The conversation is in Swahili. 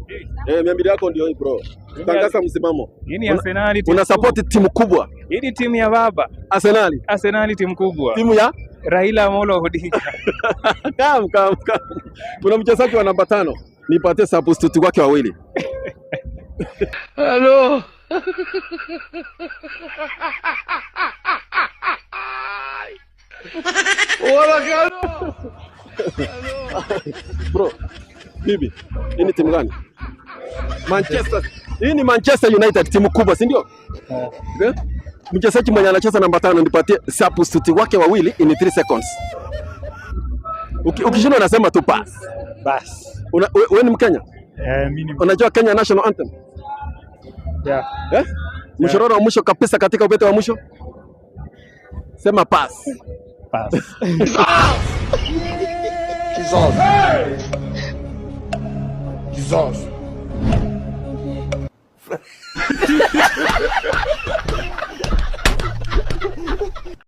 Eh, 200 yako ndio hii, bro. Tangaza msimamo. Hii ni Arsenal timu Una support timu kubwa. Hii ni timu ya baba. Arsenal. Arsenal timu kubwa. Timu ya Raila Amolo Odinga. Kam kam kam. Kuna mchezaji wa namba 5. Nipatie substitute wake wawili. Hello. Wala. Bro, bibi, hii ni timu gani? Manchester. Hii ni Manchester United, timu kubwa, si ndio? Eh? Mchezaji mwenye anacheza namba 5, nipatie substitute wake wawili in 3 seconds. Ukishinda unasema tu pass. Bas. Wewe ni Mkenya? Eh, mimi ni Unajua Kenya national anthem? Yeah. Eh? Mshororo wa mwisho kabisa katika ubete wa mwisho? Sema pass. Pass. Jesus. Jesus.